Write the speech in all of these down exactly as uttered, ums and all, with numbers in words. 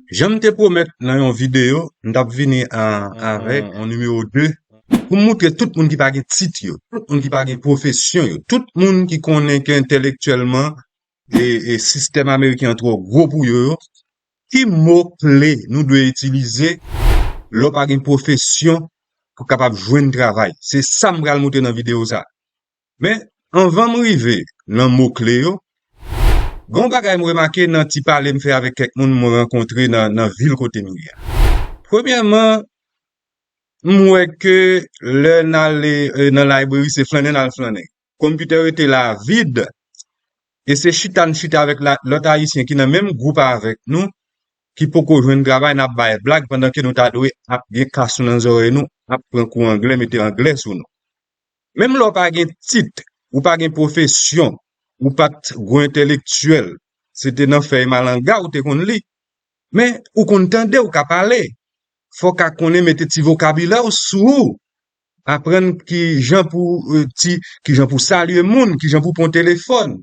Jan m te pwomèt nan yon videyo, m t ap vini a, avèk yon nimewo de pou m moutre tout moun ki pa gen tit yo, tout moun ki pa gen pwofesyon yo, tout moun ki konnen ke entèlektyèlman e, e sistèm ameriken an twò gwo pou yo, yo, ki mo kle nou dwe itilize lè w pa gen pwofesyon pou kapab jwenn travay. Se sa m pral moutre nan videyo sa. Men, anvan m rive nan mo kle yo, gen yon bagay m remake nan ti pale m fè avèk kèk moun mwen rankontre nan, nan vil kote m ye a. Premyèman, m wè ke lè n ale, e, nan library, se flannen n al flannen. Konpitè rete la vid, e se chita n chita avèk la, lòt Ayisyen ki nan menm gwoup avèk nou, ki poko jwenn travay, n ap bay blag pandan ke nou ta dwe ap gen kas nou nan zòrèy nou, ap pran kou anglè, mete anglè sou nou. Menm lè w pa gen tit, ou pa gen pwofesyon, ou pa t gwo entèlektyèl, se te nan fèy malanga ou te konn li. Men, ou konn tande, ou ka pale. Fò w ka konnen mete ti vokabilè w sou ou. Aprann ki jan pou, e, ti, ki jan pou salye moun, ki jan pou pran telefòn.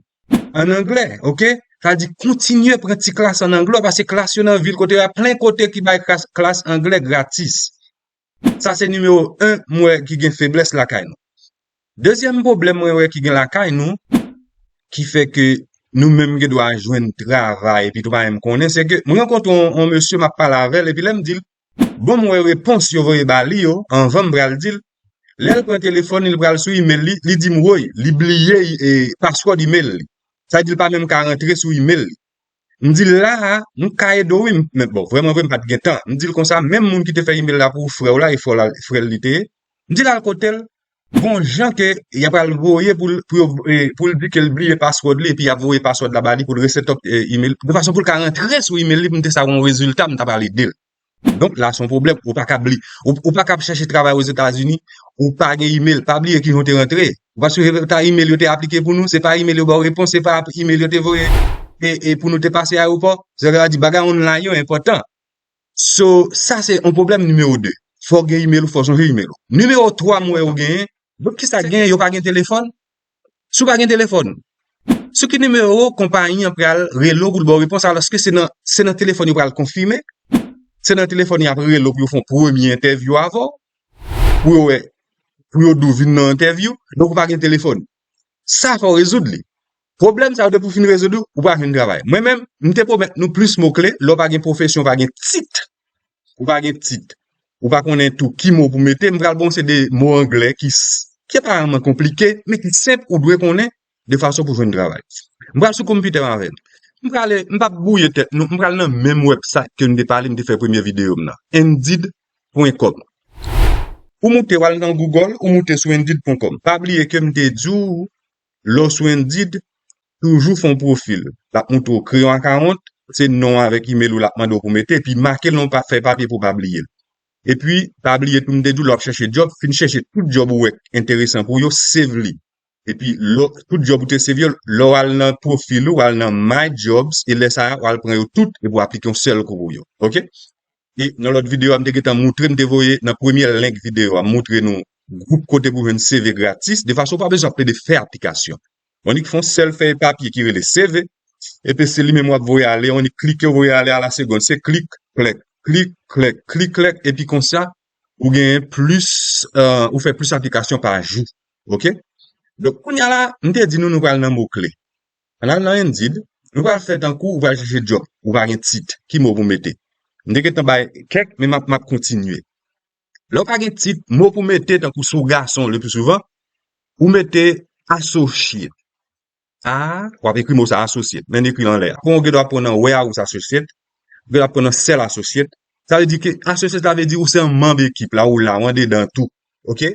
An anglè, oke? Sa di kontinye pran ti klas an anglè, paske klas yo nan vil kote yo a plen kote ki bay klas, klas anglè gratis. Sa se nimewo en m wè ki gen feblès lakay nou. Dezyèm pwoblèm mwen wè ki gen lakay nou, ki fè ke nou menm gen dwa jwenn travay epi nou pa menm konnen, se ke mwen rankontre yon, yon mesye, m ap pale avè l, epi lè m di l, bon, m wè repons yo voye ba li yo, anvan m pral di l, lè l pran telefòn li, l pral sou email li, li di m, woy, li bliye, e, password email li. Sa vle di l pa menm ka rantre sou email li. M di l la a, m ka ede w wi, men bon, vrèman vre, m pa t gen tan. M di l konsa, menm moun ki te fè email la pou frè w la, e frè w la, frè l li te ye. M di l al kote l, gon jan ke y ap al voye pou l, pou yo, e, pou l di ke l bliye password li, epi y ap voye password la ba li pou l reset up, e, email, de fason pou l ka rantre sou email li, pou m te sa yon rezilta, m ta pral ede l. Donk, la se yon pwoblèm. Ou pa ka bli-, ou, ou pa ka ap chèche travay Ozetazini, ou pa gen email. Pa bliye ki jan w te rantre. Ou pa sou ta email yo te aplike pou nou, se pa email yo ba w repons, se pa email yo te voye, e, e pou nou te pase ayewopò. Se sa k di bagay online yo enpòtan. So, sa se yon pwoblèm nimewo de. Fò w gen email ou, fò w sonje email ou. Nimewo twa m wè ou genyen, donk kisa k genyen, yo pa gen telefòn? Si w pa gen telefòn, sou ki nimewo konpayi an pral rele w pou l ba w repons, alòske se nan, se nan telefòn yo pral konfime, se nan telefòn y ap rele w pou yo fè yon premye entèvyou avè w, pou yo wè, pou yo di w vin nan entèvyou, donk ou pa gen telefòn. Sa fò w rezoud li. Pwoblèm sa yo depi w fin rezoud li, ou pa jwenn travay. Mwen menm, m te pwomèt nou plis mo kle, lè w pa gen pwofesyon, w pa gen tit. Ou pa gen tit. Ou pa konnen tou ki mo pou mete, m pral ba w se de mo anglè ki s-, ki pa vrèman konplike, men ki senp ou dwe konnen de fason pou jwenn travay. M pral sou konpitè m avè l. M pral, m p ap bwouye tèt nou, m pral nan menm website ke m te pale, m te fè premye videyo m nan. Indeed point com. Ou moute, w al nan Google, ou moute sou indeed point com. Pa bliye ke m te di w, lè w sou Indeed, toujou fè yon pwofil. L ap montre w kreye yon account, se non avèk email ou l ap mande w pou mete, epi make l nan yon pa-, fèy papye pou w pa bliye l. Epi, pa bliye tou m te di w lè w ap chèche djòb, fin chèche tout djòb ou wè k enteresan pou yo, save li. Epi, lè w, tout djòb ou te save yo, lè w al nan pwofil ou, w al nan My Jobs, e lè sa a, w al pran yo tout, epi w aplike yon sèl kou pou yo. Oke? E nan lòt videyo a, m te gentan moutre, m te voye nan premye link videyo a, m moutre nou gwoup kote pou jwenn C V gratis, de fason w pa bezwen ap plede fè aplikasyon. W annik fè yon sèl fèy papye ki rele C V, epi se li menm w ap voye ale, w annik klike, w voye ale a la segonn. Se klik, klèk, klik, klèk, klik, klèk, epi konsa, ou genyen plis, e, ou fè plis aplikasyon pa jou. Oke? Donk, kounye a la, m te di nou, nou pral nan mo kle. Ann al nan Indeed, nou pral fè tankou ou pral chèche djòb, ou pa gen tit, ki mo pou mete? M te gentan bay kèk, men m ap, m ap kontinye. Lè w pa gen tit, mo pou mete, tankou si w gason, le pli souvan, ou mete associate. A, w ap ekri mo sa, associate, men n ekri l anlè a. Kon w gen dwa pran nan warehouse associate, ou gen dwa pran nan sales associate. Sa vle di ke associate la vle di ou se yon manm ekip la, ou la, ou andedan tou. Oke?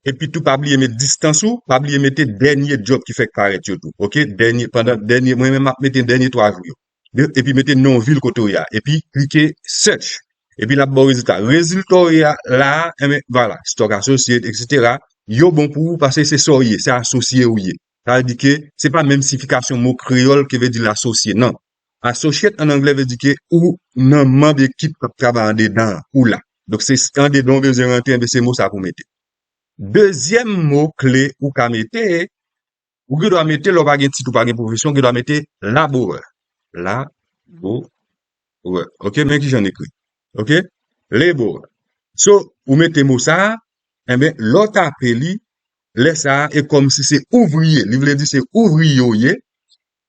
Epi tou, pa bliye met distans ou, pa bliye mete dènye djòb ki fèk parèt yo tou. Oke? Dènye, pandan dènye, mwen menm m ap mete dènye twa jou yo. De, epi mete non vil kote w ye a. Epi klike search. Epi l ap ba w rezilta. Rezilta w ye a la a, enben, vwala, stock associate, et cetera. Yo bon pou ou paske se sa w ye, se asosye ou ye. Sa vle di ke se pa menm siyifikasyon mo kreyòl ke vle di l asosye, non. Associate an anglè vle di ke ou nan manm ekip k ap travay andedan an, ou la. Donk se andedan w bezwen rantre, enben se mo sa pou w mete. Dezyèm mo kle ou ka mete, ou gen dwa mete, lè w pa gen tit, ou pa gen pwofesyon, ou gen dwa mete labourè. Labourè. Ou wè, ok, men ki jan l ekri. Ok? Labor. So, ou mete mo sa a, enben, lè w tape li, lè sa a, e kòmsi se ouvriye. Li vle di se ouvriye w ye,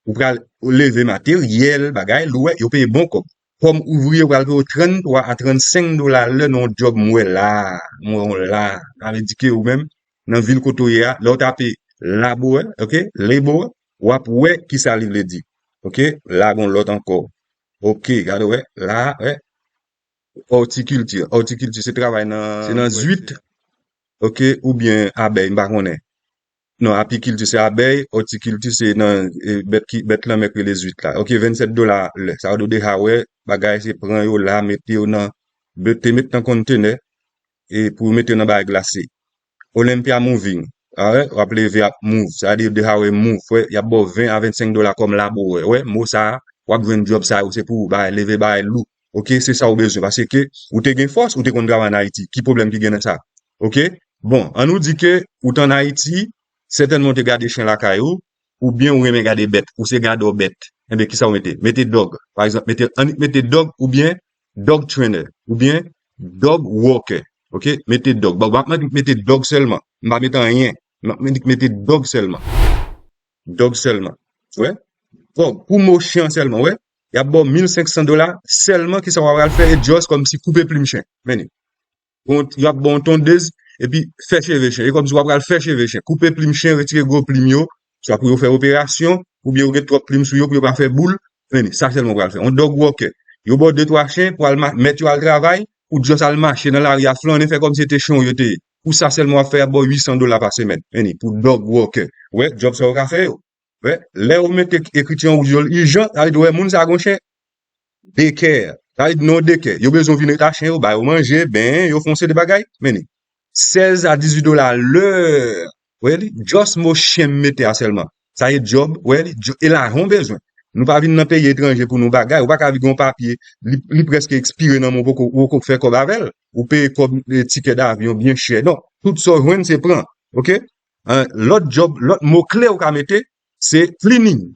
ou pral leve materyèl, bagay, lou, yo peye bon kòb. Kòm ouvriye, yo pral peye w tranntwa a trannsenk dola lè nan yon djòb m wè la a, m wè w la a. Sa vle di ke ou menm, nan vil kote w ye a, lè w tape labor, ok, labor, w ap wè ki sa li vle di. Ok, la gon lòt ankò. Ok, gade, wè, la, wè. Òtikilti. Òtikilti, se travay nan, se nan zwit, ok, oubyen abèy, m pa konnen. Non, apikilti, se abèy, òtikilti, se nan, e, bèt ki, bèt lanmè k rele zwit la. Ok, vennsèt dola lè. Sa vle di w deja wè, bagay se pran yo la, mete yo nan, mete, mete nan kontenè, e pou yo mete yo nan bagay glase. Olympia Moving. A, wè, w ap leve ap move. Sa vle di w deja wè move, wè, y ap ba w ven a vennsenk dola kòm laborè. Wè, mo sa a, w ap jwenn djòb sa yo, se pou w bay, leve bay lou. Ok, se sa w bezwen. Paske ou te gen fòs, ou te konn travay an Ayiti. Ki pwoblèm ki gen nan sa? Ok? Bon, an nou di ke ou t ann Ayiti, sètènman ou te gade chen lakay ou, oubyen ou renmen gade bèt, ou se gadò bèt. Enben, ki sa w mete? Mete dog. Pa egzanp, mete, annik mete dog oubyen dog trainer, oubyen dog walker. Ok? Mete dog. Bon, m ap mete dog sèlman. M pa mete anyen. M ap mete dog sèlman. Dog sèlman. Wè? Dog. Pou mo chen an sèlman, wè? Y ap ba w mil senk san dola sèlman, ki sa w pral fè? E just kòmsi koupe plim chen. Men li. Bon, y ap ba w yon tondez, epi fè cheve chen. E kòmsi w ap pral fè cheve chen. Koupe plim chen, retire gwo plim yo, swa pou yo fè operasyon, oubyen yo gen twòp plim sou yo, pou yo pa fè boul. Men li, sa sèlman w pral fè. Yon dog walker. Yo ba w de twa chen pou al ma-, mèt yo al travay, ou just al mache nan lari a flannen, fè kòmsi se te chen w yo te ye. Pou sa sèlman w ap fè, y ap ba w uit san dola pa semèn. Men li, pou dog walker. Wè, djòb sa yo ka fè yo. Wè, lè yo mete ekriti an wouj yo ijan, sa vle di, wè, moun sa gon chen. Daycare. Sa vle di, nan daycare. Yo bezwen w vin ret a chen yo, ba yo manje, benyen yo, fè yon seri de bagay. Men li. Sèz a dizuit dola lè. Wè li, just mo chen m mete a sèlman. Sa e djòb, wè li, djò-, e lajan w bezwen. Nou pa vin nan peyi etranje pou nou bagay. Ou pa ka vin gen yon papye, li, li prèske ekspire nan men w, poko, ou poko fè kòb avè l. Ou peye kòb, e, tikè davyon byen chè. Non, tout sa w jwenn, se pran. Ok? An, lòt djòb, lòt mo kle ou ka mete, se cleaning.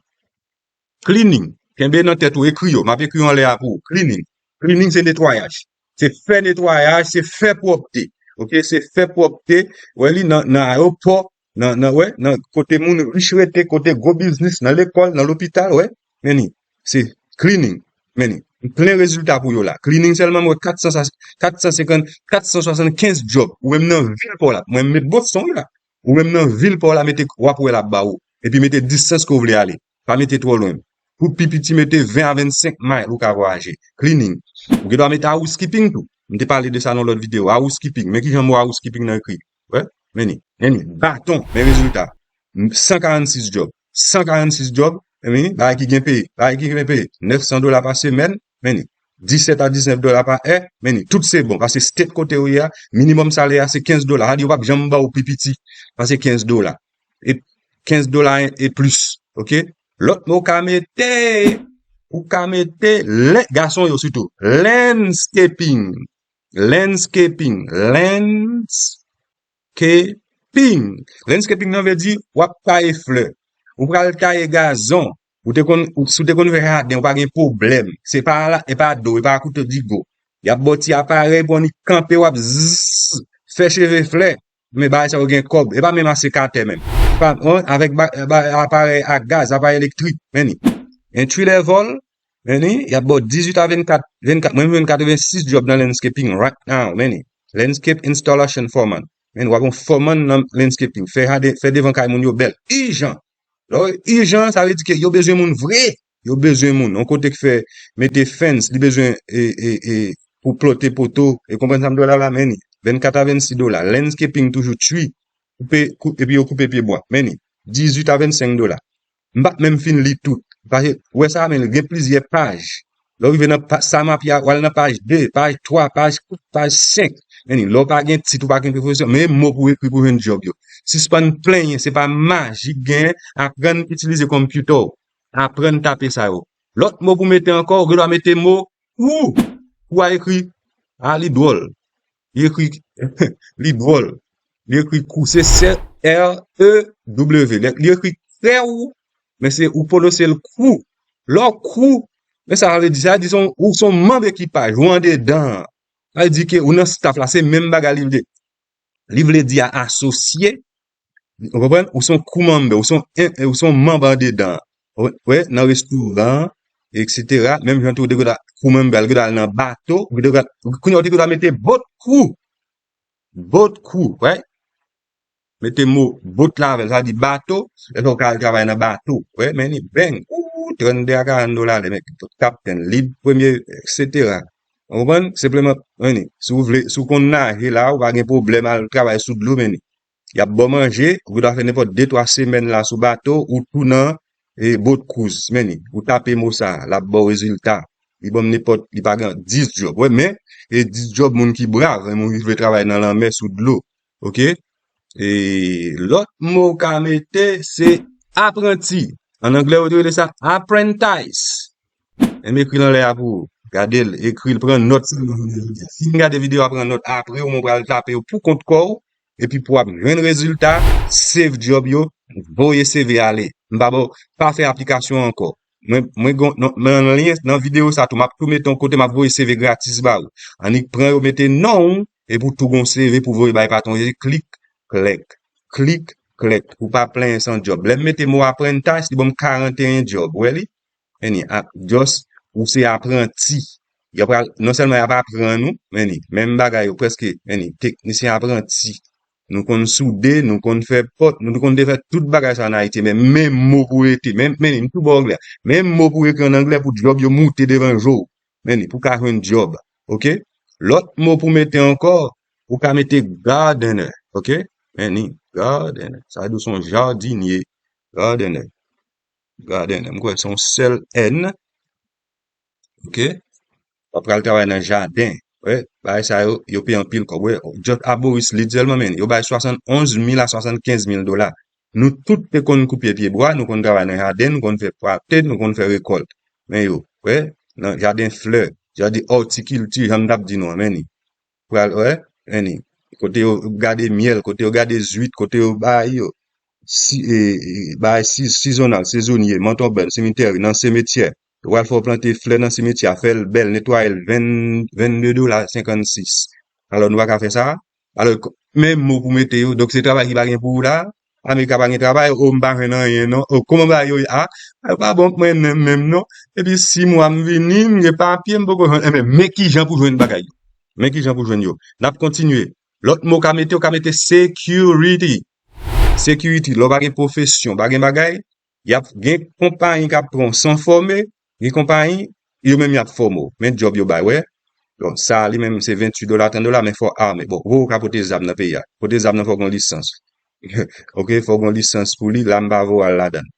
Cleaning. Kenbe nan tèt ou, ekri yo. M ap ekri yo anlè a pou ou. Cleaning. Cleaning se netwayaj. Se fè netwayaj, se fè pwòpte. Ok, se fè pwòpte. Wè li nan, nan ayewopò, nan, nan, wè, nan kote moun rich rete, kote gwo biznis, nan lekòl, nan lopital, wè. Men li, se cleaning. Men li. M plen rezilta pou yo la. Cleaning sèlman, m wè kat san, kat san senkant, kat san swasannkenz djòb. Ou menm nan vil pa w la. Mwen, m met bon son la. Ou menm nan vil pa w la, mete, w ap wè l ap ba ou. Epi mete distans ke w vle ale. Pa mete twò lwen. Pou pi piti, mete ven a vennsenk mayl ou ka vwayaje. Cleaning. Ou gen dwa mete housekeeping tou. M te pale de sa nan lòt videyo. Housekeeping. Men ki jan mo housekeeping nan ekri. Wè, men li. Men li. Baton. Men rezilta. San karannsis djòb. San karannsis djòb. Men li. Bagay ki gen peye. Bagay ki gen peye. Nèf san dola pa semèn. Men li. Disèt a diznèf dola pa è, men li, tout se bon. Paske state kote ou ye a, minimòm salè a se kenz dola. Sa di yo p ap janm ba w pi piti pase kenz dola. E kenz dola e, e plis. Ok? Lòt mo w ka mete, ou ka mete lè, gason yo sitou. Landscaping. Landscaping. Lands, Landscaping. Landscaping nan vle di w ap taye flè. Ou pral taye gazon. Ou te konn, ou, si w te konn fè jaden, ou pa gen pwoblèm. Se pa la, e pa do, e pa kouto digo. Y ap ba w ti aparèy pou annik kanpe, w ap zzz, fè cheve flè. Men bagay sa yo gen kòb. E pa menm a sekatè menm. Pa, on, avèk ba, ba, aparèy a gaz, aparèy elektrik. Men li. Entry level, men li, y ap ba w dizuit a vennkat, vennkat, mwen jwenn katrevensis djòb nan landscaping right now, men li. Landscape installation foreman. Men w ap yon foreman nan landscaping. Fè jade, fè devan kay moun yo bèl. Ijan. Lè w ijan, sa vle di ke yo bezwen moun vre. Yo bezwen moun. Yon kote k fè mete fence, li bezwen, e, e, e, pou plote poto. E konprann sa m di w la, la, men li. Vennkat a vennsis dola. Landscaping toujou tjwi. Koupe, kou-, epi yo koupe pye bwa. Men li. Dizuit a vennsenk dola. M pa t menm fin li tout. Paske, ou wè sa, men li gen plizyè paj. Lè w rive nan pa-, sa m ap ya, w al nan paj de, paj twa, paj, paj senk. Men li, lè w pa gen tit, ou pa gen pwofesyon, men mo pou w ekri pou w jwenn djòb yo. Sispann plenyen, se pa maji k genyen, aprann itilize konpyutè w. Aprann tape sa yo. Lòt mo pou mete ankò, ou gen dwa mete mo kou. Kou a ekri, a li dwòl. Li ekri, li dwòl. Li ekri kou, se C R E W. Li, li ekri krèw, men se ou pwononse l kou. Lè w kou, Men sa vle di, sa di se yon, ou se yon manm ekipaj, ou andedan an. Sa vle di ke ou nan staff la, se menm bagay li vle. Li vle di a asosye, ou konprann? Ou se yon crew member, ou se yon, ou se yon manm andedan an. Ou wè, nan restoran, et cetera. Menm jan tou, ou te dwe ta crew member, ou te dwe al nan bato, ou te dwe, kounye a ou te dwe ta mete boat crew. Boat crew, right? Mete mo boat la avè l, sa di bato, lè sa w ka al travay nan bato. Wè, men ni bang, ou, trannde a karant dola lè, men kaptenn, lid premye, et cetera. Ou konprann? Senpleman, men ni, si w vle, si w konn naje la, ou pa gen pwoblèm al travay sou dlo, men ni. Y ap ba w manje, ou ta fè nenpòt de, twa semèn la sou bato, ou tou nan e boat cruise, men ni, ou tape mo sa, l ap ba w rezilta. Li ban m nenpòt, li pa gen dis djòb. Wè, men, e dis djòb moun ki brav, e moun ki vle travay nan lanmè, sou dlo. Oke? E lòt mo w ka mete, se apranti. An anglè, yo te rele sa apprentice. M ekri l anlè a pou ou. Gade l, ekri l, pran nòt. Si w gade videyo a, pran nòt. Apre, ou pral tape yo pou kont kò w. Epi pou w ap jwenn rezilta, save djòb yo, voye C V ale. M pa ba w, pa fè aplikasyon ankò. Mwen, mwen gon, non, men nan lyen, nan videyo sa tou, m ap tou mete yon kote, m ap voye C V gratis ba ou. Annik pran yo, mete non w, epi w tou gon C V pou voye bay patwon. Klik, klèk. Klik, klèk. Ou pa plenyen san djòb. Lè m mete mo apprentice, li ban m karanteyen djòb. Ou wè li? Men ni, a, just, ou se apranti. Y ap pral, non sèlman y ap aprann ou, men ni, menm bagay yo prèske, men ni, teknisyen apranti. Nou konn soude, nou konn fè pòt, nou konn te fè tout bagay sa an Ayiti, men menm mo pou rete, men, men ni, m tou ba w anglè. Menm mo pou ekri an anglè pou djòb yo moute devan je w. Men ni, pou ka jwenn djòb. Oke? Lòt mo pou mete ankò, ou ka mete gardener. Oke? Men ni, gardener. Sa vle di w se yon jadinye. Gardener. Gardener. M kwè se yon sèl N. Oke? W ap pral travay nan jaden. Wè, bagay sa yo, yo peye anpil kòb. Wè, just arborist lead sèlman, men yo bay swasannonz mil a swasannkenz mil dola. Nou tout te konn koupe pyebwa, nou konn travay nan jaden, nou konn fè pwate, nou konn fè rekòlt. Men yo, wè, nan jaden flè, jaden òtikilti, jan m t ap di nou an, men ni. Pral, wè, men ni. Kote yo gade myèl, kote yo gade zwit, kote yo bay yo. Si, e, e, bay si, sizonal, sezonye, manton bèl, simitè, nan simetyè. Yo pral fè w plante flè nan simetyè a, fè l bèl, netwaye l, ven, vennde dola senkannsis. Alò, nou pa ka fè sa? Alò, k-, menm mo pou mete yo. Donk, se travay ki pa gen pou ou la. Amerika pa gen travay, o, m pa jwenn anyen, non. O, kòman bagay yo ye? A, a, pa bon pou mwen menm, menm, non. Epi, sis mwa m vini, m gen papye, m poko jwenn. Enben, men kijan pou jwenn bagay yo. Men kijan pou jwenn yo. N ap kontinye. Lòt mo w ka mete, w ka mete security. Security, lè w pa gen pwofesyon, pa gen bagay, y ap gen konpayi k ap pran w san fòme, gen konpayi, yo menm y ap fòme w. Men djòb yo bay, wè. Bon, sa li menm se venntuit dola, trant dola, men fò w ame. Bon, ou ka pote zam nan peyi a. Pote zam nan fò w gen yon lisans. Oke, fò w gen yon lisans pou li, la m pa voye w al ladan l.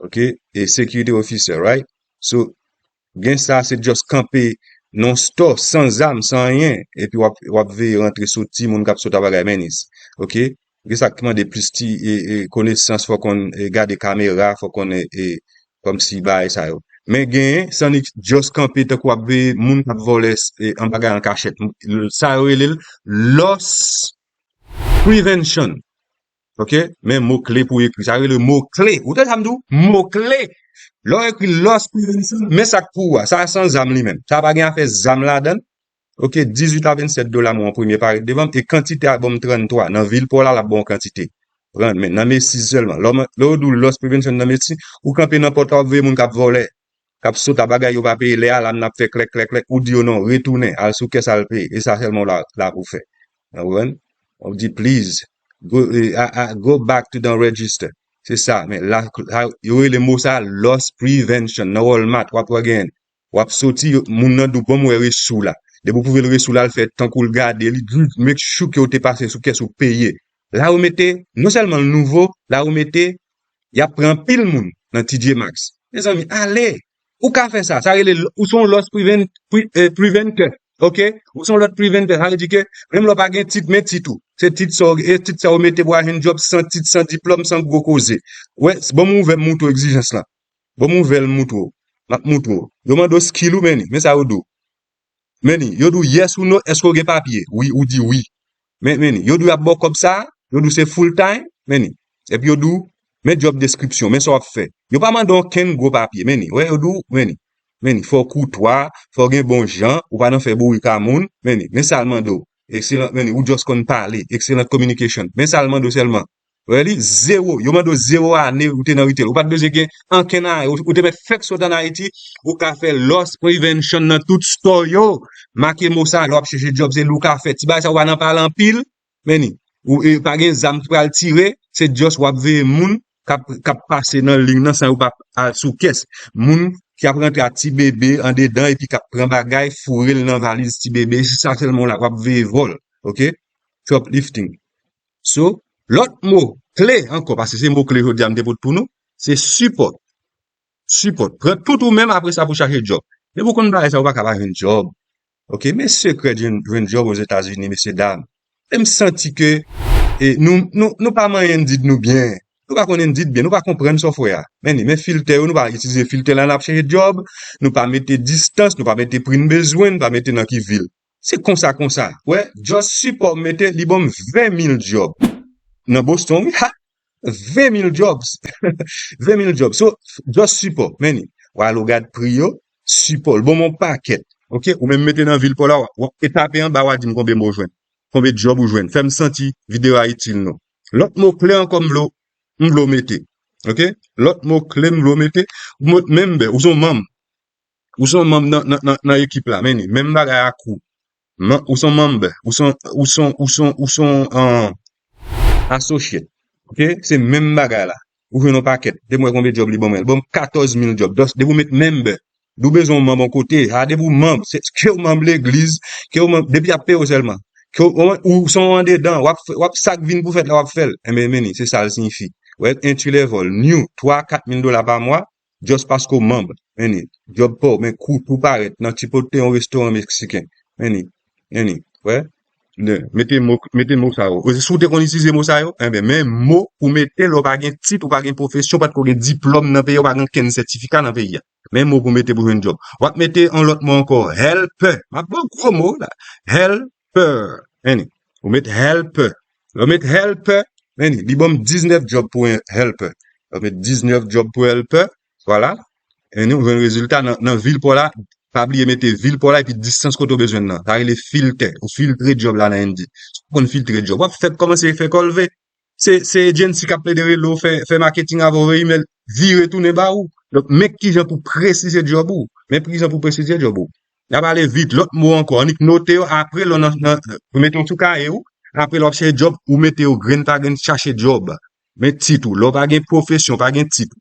Oke, e security officer, right? So, gen sa, se just kanpe nan yon store, san zam, san anyen, epi w ap, w ap veye rantre soti, moun k ap sot a bagay, men ni. Oke? Gen sa k mande plis ti, e, e, konesans, fò konn, e, gade kamera, fò konn, e, e, kòmsi bagay sa yo. Men genyen, san ni just kanpe tankou w ap veye moun k ap vòlè, e, an bagay an kachèt. Sa yo rele l loss prevention. Oke? Men mo kle pou ekri. Sa rele mo kle. Ou tande sa m di w? Mo kle. Lè w ekri loss prevention, men sa k pou ou a. Sa san zam li menm. Sa pa gen afè zam ladan l. Oke, dizuit a vennsèt dola mwen an premye parèt devan m, e kantite a ban m tranntwa. Nan vil pa w la, l ap ba w kantite. Pran, men nan Macy's sèlman. Lè w, lè yo di w loss prevention nan Macy's, ou kanpe nan pòt la, w ap veye moun k ap vòlè, k ap sot a bagay yo pa peye lè a, la m n ap fè klèk, klèk, klèk, ou di yo non, retounen, al sou kès al peye. E sa sèlman w la, la pou fè. Ou konprann? Ou di, please, go, eh, a, a, go back to the register. Se sa, men la, la, yo rele mo sa loss prevention. Nan Walmart, w ap wè genyen. W ap soti, yo, moun nan di w, bon, m wè resi w la. Depi w pwouve l resi w la, l fè tankou l gade, li di, make sure ke w te pase sou kès ou peye. La ou mete, non sèlman l nouvo, la ou mete, y ap pran anpil moun nan T J Maxx. Mezanmi, ale! Ou ka fè sa. Sa rele, ou se yon loss prevent, pre-, eh, preventer. Oke? Ou se yon loss preventer. Sa vle di ke, menm lè w pa gen tit, men tit ou. Se tit sa w, e tit sa w mete pou w al jwenn djòb san tit, san diplòm, san gwo koze. Wè, bon, m ouvè m moutre w egzijans lan. Bon, m ouvè l m moutre w. M ap moutre w. Yo mande w skill ou, men ni. Men sa yo di w. Men ni. Yo di w yes ou no, èske w gen papye? Wi, ou di wi. Men, men ni. Yo di w y ap ba w kòb sa, yo di w se full time, men ni. Epi yo di w, men job description, men sa w ap fè. Yo pa mande w okenn gwo papye, men ni. Wè, yo di w, men ni. Men, fò w koutwa, fò w gen bon jan, ou pa nan fè bourik a moun. Men, men sa l mande w. Excellent, men, ou just konn pale. Excellent communication. Men sa l mande w sèlman. Wè li, zewo. Yo mande w zewo ane ou te nan retail. Ou pa t bezwen gen ankenn ane. Ou, ou te mèt fèk sot ann Ayiti, ou ka fè loss prevention nan tout store yo. Make mo sa, lè w ap chèche job, se li ou ka fè. Ti bagay sa, ou pa nan pale anpil. Men, ou, e, pa gen zam ki pral tire, se just w ap veye moun k ap, k ap pase nan liy nan san yo pa al sou kès. Moun ki ap rantre ak ti bebe andedan epi k ap pran bagay, foure l nan valiz ti bebe, se sa sèlman w la, w ap veye vòl. Oke? Shoplifting. So, lòt mo kle ankò, paske se mo kle jodi a m te pote pou nou, se sipò. Sipò. Pran tout ou menm, apre sa pou chache djòb. Depi w konn bagay sa, ou pa ka pa jwenn djòb. Oke, men sekrè jwenn, jwenn djòb Ozetazini, mesye dam. E m santi ke e, nou, nou, nou pa manyen Indeed nou byen. Nou pa konn Indeed byen, nou pa konprann sa w fè a. Men, men filtè yo, nou pa itilize filtè la, n ap chèche djòb, nou pa mete distans, nou pa mete pri n bezwen, nou pa mete nan ki vil. Se konsa, konsa. Wè, just sipò mete, li ban m ven mil djòb. Nan Boston, wi, ha! Ven mil jobs. Ven mil jobs. So, just sipò. Men, w al ou gad pri yo, sipò. L ban m yon pakèt. Oke? Ou menm mete nan vil pa w la, w ap, w ap tape anba, w a di m konbyen mo w jwenn. Konbyen djòb ou jwenn. Fè m santi videyo a itil nou. Lòt mo kle ankò m vle w, m vle w mete. Oke? Lòt mo kle m vle w mete. Ou mèt menm, ou se yon manm. Ou se yon manm nan, nan, nan, nan ekip la, men menm bagay ak ou. Ou se yon manm, ou se yon, ou se yon, ou se yon, ou se yon, uh, associate. Oke? Se menm bagay la. Ou jwenn yon pakèt. Depi m wè konbyen djòb li ban mwen. Li ban m katòz mil djòb. Donk, depi w met member, ou bezwen yon manm yon kote. A, depi w manm, se, ke w manm legliz, ke w manm, depi y ap peye w sèlman. Ke w, ou, ou se yon andedan, w ap, w ap sa k vin pou fèt la, w ap fè l. Enben, men, se sa l siyifi. Wè, entry level, new, twa, kat mil dola pa mwa, just paske w manm. Meni, djòb pa w, men kou tou parèt nan ti pote yon restoran meksiken. Meni, meni, wè. Mete mo, mete mo sa yo. Si w te konn itilize mo sa yo, enben, men mo pou mete lè w pa gen tit, ou pa gen pwofesyon, pa t ko gen diplòm nan peyi a, ou pa gen okenn sètifika nan peyi a. Men mo pou mete pou jwenn djòb. W ap mete yon lòt mo ankò, helper. M ap ba w gwo mo la. Helper. Meni, ou met helper. Lè w met helper, meni, li ban m diznèf djòb pou helper. Lè w met diznèf djòb pou helper, vwala. Meni, ou jwenn rezilta nan, nan vil pa w la. Pa bliye mete vil pa w la epi distans kote w bezwen nan. Sa rele filtè. Ou filtre djòb la nan Indeed. Si w konn filtre djòb, w ap fèk kòmanse fè kòlve. Se, se agency k ap plede rele w, fè, fè marketing avè w, voye email, vire tounen ba ou. Donk, men kijan pou presize djòb ou. Men kijan pou presize djòb ou. N ap ale vit, lòt mo ankò, annik note yo, apre lè w nan, nan, ou mete yo sou kaye ou, apre lè w ap chèche djòb, ou mete yo grenn pa grenn, chache djòb. Men tit ou, lè w pa gen pwofesyon, pa gen tit.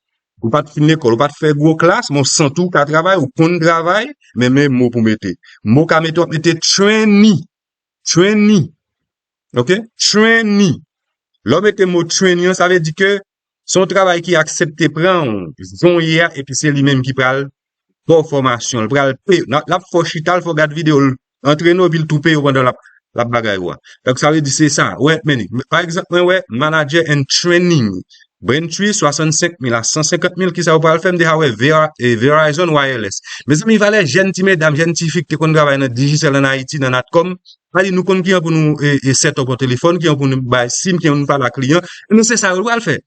Ou pa t fin lekòl, ou pa t fè gwo klas, men w santi w ka travay, ou konn travay, men men mo pou mete. Mo ka mete, w ap mete trainee. Trainee. Oke? Trainee. Lè w mete mo trainee an, sa vle di ke se yon travay ki aksepte pran w jan w ye a, epi se li menm ki pral ba w fòmasyon, l pral peye. L ap fè w chita, l fè w gad videyo, l antrene w, epi l tou peye w pandan l ap, l ap bagay ou a. Donk, sa vle di se sa. Wè, men, pa egzanp, mwen wè, manager and training. Braintree, swasannsenk mil a san senkant mil, kisa yo pral fè? M deja wè Ver-, e, Verizon Wireless. Mezanmi, valè jèn ti medam, jèn ti fi ki te konn travay nan Digicel ann Ayiti, nan Natcom, sa di nou konn kijan pou nou, e, e, set up yon telefòn, kijan pou nou bay sim, kijan pou nou pale ak kliyan. E nou se sa yo pral fè.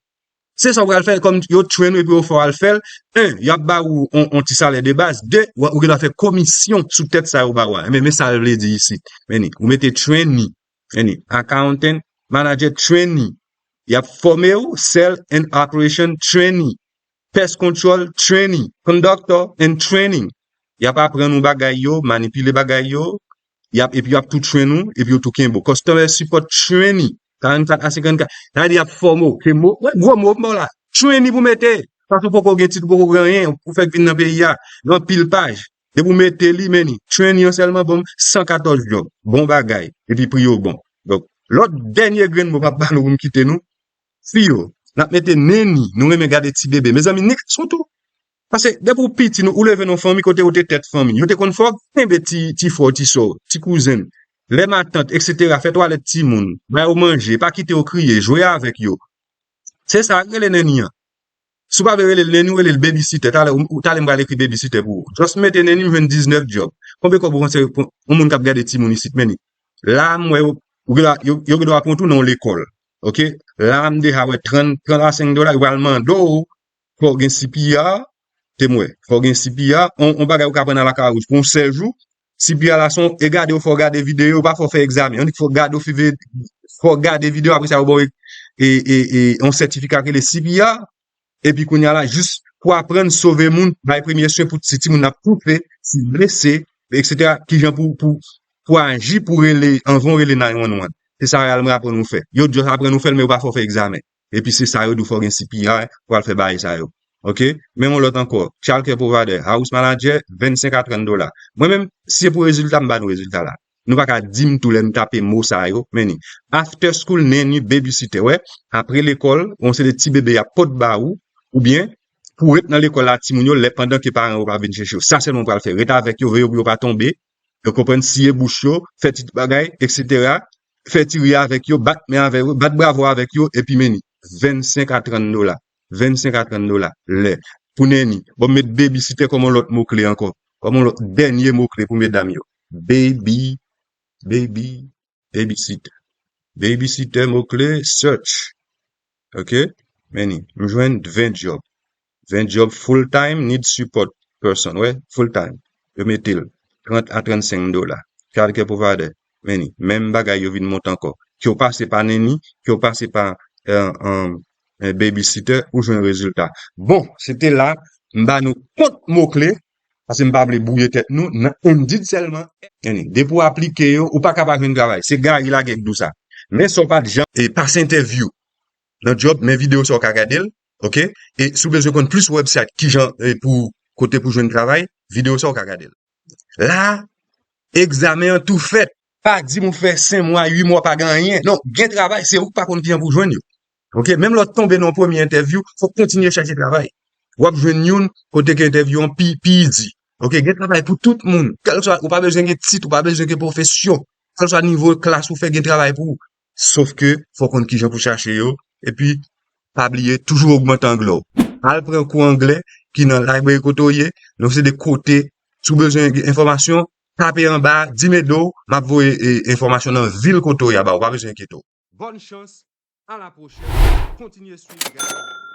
Se sa yo pral fè, kòm yo train ou epi yo fè w al fè l. En, y ap ba ou yon, yon ti salè de baz. De, ou, ou gen dwa fè komisyon sou tèt sa yo ba ou a. Men, men sa l vle di isit. Men, ou mete trainee. Meni, accountant, manager trainee. Y ap fòme w, sales and operation trainee, pest control trainee, conductor and training. Y ap aprann ou bagay yo, manipile bagay yo, y ap, epi y ap tou train ou, epi yo tou kenbe w. Customer support trainee, karannkat a senkannkat. Sa vle di y ap fòme w. Se mo, wè, gwo mo m ba w la. Trainee pou mete. Paske w poko gen tit, ou poko gen anyen, ou fèk vin nan peyi a. Gen anpil paj. Depi w mete li, men li. Trainee an sèlman ban m san katòz djòb. Bon bagay. Epi pri yo bon. Donk, lòt dènye grenn mo m ap ba nou pou m kite nou. Fi yo, n ap mete nanny. Nou renmen gade ti bebe. Mezanmi, ni gason tou. Paske depi w piti, nou, ou leve nan fanmi kote ou te tèt fanmi. Yo te konn fè w kenbe ti, ti frè w, ti sè w, ti kouzen w. Lè matant, etsetera, fè twalèt timoun, ba yo manje, pa kite yo kriye, jwe avèk yo. Se sa k rele nanny an. Si w pa vle rele l nanny, ou rele l babysitter. Talè, ou, ou, talè m pral ekri babysitter pou ou. Just mete nanny, m jwenn diznèf djòb. Konbyen kòb ou panse pou yon moun k ap gade timoun isit, men li? La, m wè yo, ou gen dwa, yo, yo gen dwa pran tou nan yon lekòl. Oke? La, m deja wè trant, trant a senk dola, yo pral mande w, fò w gen C P R, te m wè. Fò w gen C P R, on, on bagay ou ka pran nan Lakawouj pou yon sèl jou. C P R la se yon, e gade w, fò w gade videyo, pa fò w fè egzamen. Annik fò w gade w, fè w gade videyo, apre sa yo ba w e, e, e, e, yon sètifika ki rele C P R. Epi kounye a la, jis pou aprann sove moun, bay premye swen pou si timoun ap toufe, si blese, etsetera. Kijan pou, pou, pou aji, pou rele, anvan w rele nine one one. Se sa yo al aprann ou fè. Yo just aprann ou fè l, men yo pa fè w fè egzamen. Epi se sa yo di w fò w gen C P R pou al fè bagay sa yo. Oke? Men yon lòt ankò. Childcare provider, house manager, vennsenk a trant dola. Mwen menm, si se pou rezilta, m ba nou rezilta la. Nou pa ka di m tou lè m tape mo sa yo, men ni after school nanny, babysitter, wè, apre lekòl, yon seri de ti bebe y ap pot ba ou, oubyen pou ret nan lekòl la, timoun yo, lè pandan ke paran yo pa vin chèche yo. Sa sèlman w pral fè, ret avèk yo, veye pou yo pa tonbe, yo konprann, siye bouch yo, fè ti bagay, etsetera. Fè ti ri avèk yo, bat men avèk yo, bat bravo avèk yo, epi men ni vennsenk a trant dola. Vennsenk a trant dola lè. Pou nanny, bon, m met babysitter kòm yon lòt mo kle ankò. Kòm yon lòt dènye mo kle pou medam yo. Baby, baby, babysitter. Babysitter, mo kle, search. Oke? Men ni, m jwenn ven job. Ven job full time, need support person. Wè, full time. Yo mete l trant a trannsenk dola. Childcare provider. Men ni, menm bagay yo vin monte ankò. Ke w pase pa nanny, ke w pase pa, eh, eh, eh, babysitter, ou jwenn rezilta. Bon, se te la, m ba nou kont mo kle, paske m pa vle bwouye tèt nou, nan Indeed sèlman. Men ni, depi w aplike yo, ou pa ka pa jwenn travay. Se Gary Laguerre ki di w sa. Men sa w pa t janm, e, pase entèvyou nan job, men videyo sa w ka gade l, oke? E si w bezwen konn plis website, kijan, e, pou, kote pou jwenn travay, videyo sa w ka gade l. La, egzamen an tou fèt. Pa di m ou fè senk mwa, uit mwa, pa gen anyen. Non, gen travay, se ou k pa konn kijan pou jwenn yo. Oke? Menm lè w tonbe nan yon premye entèvyou, fò w kontinye chèche travay. W ap jwenn youn kote ke entèvyou an pi, pi idi. Oke? Gen travay pou tout moun. Kèlkeswa, ou pa bezwen gen tit, ou pa bezwen gen pwofesyon. Kèlkeswa nivo klas ou fè, gen travay pou ou. Sof ke fò w konn kijan pou chache yo. Epi, pa bliye, toujou ogmante anglè w. Al pran kou anglè ki nan library kote w ye. Nan se de kote, si w bezwen enfòmasyon, tape anba, di m ede w, m ap voye, e, enfòmasyon nan vil kote w ye a ba w. Ou pa bezwen enkyete w. Bòn chans, a la pwochèn. Kontinye swiv Gary.